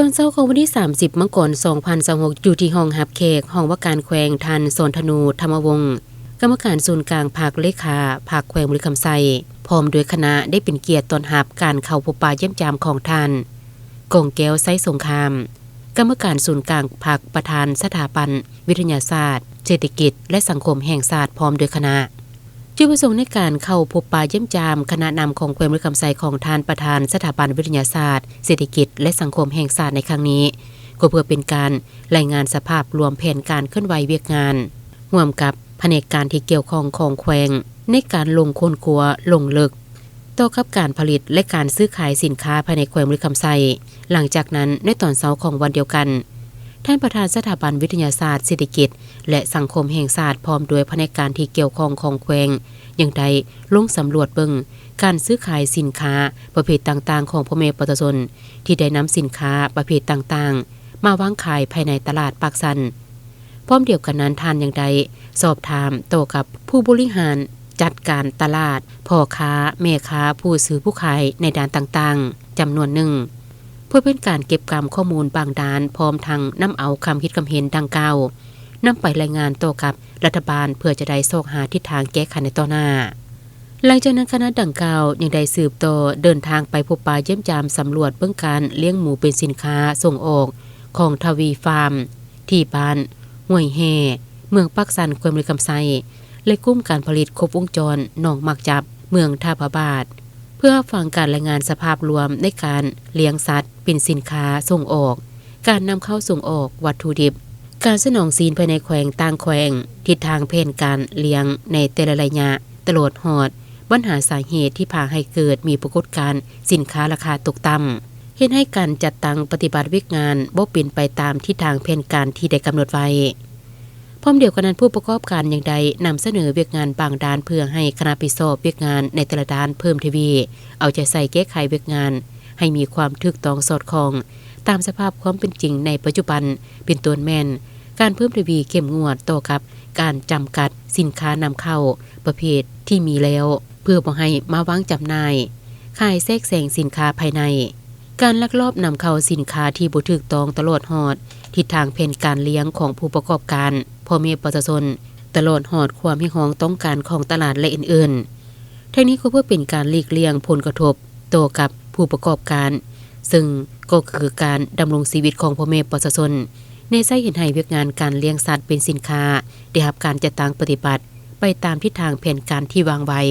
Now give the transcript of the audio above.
ຕອນເຊົ້າຂອງວັນທີສາມສິບ ມັງກອນ ສອງພັນຊາວຫົກ ຢູ່ທີ່ຫ້ອງຮັບແຂກ ຫ້ອງວ່າການແຂວງ ທ່ານ ສອນທະນູ ທຳມະວົງ ກຳມະການສູນກາງພັກ ເລຂາພັກແຂວງບໍລິຄຳໄຊ ພ້ອມດ້ວຍຄະນະ ໄດ້ເປັນກຽດຕ້ອນຮັບການເຂົ້າພົບປະຢ້ຽມຢາມຂອງທ່ານ ກອງແກ້ວ ໄຊສົງຄາມ ກຳມະການສູນກາງພັກ ປະທານສະຖາບັນວິທະຍາສາດ ເສດຖະກິດ ແລະ ສັງຄົມແຫ່ງຊາດ ພ້ອມດ້ວຍຄະນະ. ຈຸດປະສົງໃນການເຂົ້າພົບປະຢ້ຽມຢາມຄະນະນຳຂອງແຂວງບໍລິຄຳໄຊ ຂອງທ່ານປະທານສະຖາບັນວິທະຍາສາດ ເສດຖະກິດ ແລະ ສັງຄົມແຫ່ງຊາດໃນຄັ້ງນີ້ ກໍເພື່ອເປັນການລາຍງານສະພາບລວມແຜນການເຄື່ອນໄຫວວຽກງານ ຮ່ວມກັບພະແນກການທີ່ກ່ຽວຂ້ອງຂອງແຂວງ ໃນການລົງຄົ້ນຄວ້າລົງເລິກ ຕໍ່ກັບການຜະລິດ ແລະ ການຊື້ຂາຍສິນຄ້າພາຍໃນແຂວງບໍລິຄຳໄຊ. ຫຼັງຈາກນັ້ນ, ໃນຕອນເຊົ້າຂອງວັນດຽວກັນ, ທ່ານປະທານສະຖາບັນວິທະຍາສາດເສດຖະກິດ ແລະ ສັງຄົມແຫ່ງຊາດ ພ້ອມດ້ວຍພະແນກການທີ່ກ່ຽວຂ້ອງຂອງແຂວງ ຍັງໄດ້ລົງສຳຫຼວດເບິ່ງການຊື້ຂາຍສິນຄ້າປະເພດຕ່າງໆຂອງພໍ່ແມ່ປະຊາຊົນ ທີ່ໄດ້ນຳສິນຄ້າປະເພດຕ່າງໆ ມາວາງຂາຍພາຍໃນຕະຫຼາດປາກຊັນ. ພ້ອມດຽວກັນນັ້ນ, ທ່ານຍັງໄດ້ສອບຖາມຕໍ່ກັບຜູ້ບໍລິຫານຈັດການຕະຫຼາດ, ພໍ່ຄ້າ, ແມ່ຄ້າ, ຜູ້ຊື້ຜູ້ຂາຍໃນດ້ານຕ່າງໆ ຈຳນວນໜຶ່ງ ເພື່ອເປັນການເກັບກຳຂໍ້ມູນບາງດ້ານ, ພ້ອມທັງນຳເອົາຄຳຄິດຄຳເຫັນດັ່ງກ່າວ ນຳໄປລາຍງານຕໍ່ກັບລັດຖະບານ ເພື່ອຈະໄດ້ຊອກຫາທິດທາງແກ້ໄຂໃນຕໍ່ໜ້າ. ຫຼັງຈາກນັ້ນ, ຄະນະດັ່ງກ່າວຍັງໄດ້ສືບຕໍ່ເດີນທາງໄປພົບປະຢ້ຽມຢາມສຳຫຼວດເບິ່ງການລ້ຽງໝູເປັນສິນຄ້າສົ່ງອອກຂອງທະວີຟາມ ທີ່ບ້ານຫ້ວຍແຮ່ ເມືອງປາກຊັນ ແຂວງບໍລິຄຳໄຊ ແລະ ກຸ່ມການຜະລິດຄົບວົງຈອນໜອງໝາກຈັບ ເມືອງທ່າພະບາດ ເພື່ອຮັບຟັງການລາຍງານສະພາບລວມໃນການລ້ຽງສັດເປັນສິນຄ້າສົ່ງອອກ, ການນຳເຂົ້າສົ່ງອອກ, ວັດຖຸດິບ, ການສະໜອງຊີ້ນພາຍໃນແຂວງ, ຕ່າງແຂວງ, ທິດທາງແຜນການລ້ຽງໃນແຕ່ລະໄລຍະ, ຕະຫຼອດຮອດບັນຫາສາເຫດທີ່ພາໃຫ້ເກີດມີປາກົດການສິນຄ້າລາຄາຕົກຕ່ຳ, ເຮັດໃຫ້ການຈັດຕັ້ງປະຕິບັດວຽກງານບໍ່ເປັນໄປຕາມທິດທາງແຜນການທີ່ໄດ້ກຳນົດໄວ້. ພ້ອມດຽວກັນນັ້ນ, ຜູ້ປະກອບການຍັງໄດ້ນຳສະເໜີວຽກງານບາງດ້ານ ເພື່ອໃຫ້ຄະນະຮັບຜິດຊອບວຽກງານໃນແຕ່ລະດ້ານເພີ່ມທະວີເອົາໃຈໃສ່ແກ້ໄຂວຽກງານໃຫ້ມີຄວາມຖືກຕ້ອງສອດຄ່ອງຕາມສະພາບຄວາມເປັນຈິງໃນປັດຈຸບັນ, ເປັນຕົ້ນແມ່ນການເພີ່ມທະວີເຂັ້ມງວດຕໍ່ກັບການຈຳກັດສິນຄ້ານຳເຂົ້າປະເພດທີ່ມີແລ້ວ ເພື່ອບໍ່ໃຫ້ມາວາງຈຳໜ່າຍ, ຂາຍແຊກແຊງສິນຄ້າພາຍໃນ, ການລັກລອບນຳເຂົ້າສິນຄ້າທີ່ບໍ່ຖືກຕ້ອງ, ຕະຫຼອດຮອດທິດທາງແຜນການລ້ຽງຂອງຜູ້ປະກອບການ, ພໍ່ແມ່ປະຊາຊົນ, ຕະຫຼອດຮອດຄວາມຮຽກຮ້ອງຕ້ອງການຂອງຕະຫຼາດ ແລະ ອື່ນໆ. ທັງນີ້ກໍເພື່ອເປັນການຫຼີກລ່ຽງຜົນກະທົບຕໍ່ກັບຜູ້ປະກອບການ, ເຊິ່ງກໍຄືການດຳລົງຊີວິດຂອງພໍ່ແມ່ປະຊາຊົນ, ແນໃສ່ເຮັດໃຫ້ວຽກງານການລ້ຽງສັດເປັນສິນຄ້າໄດ້ຮັບການຈັດຕັ້ງປະຕິບັດ ໄປຕາມທິດທາງແຜນການທີ່ວາງໄວ້.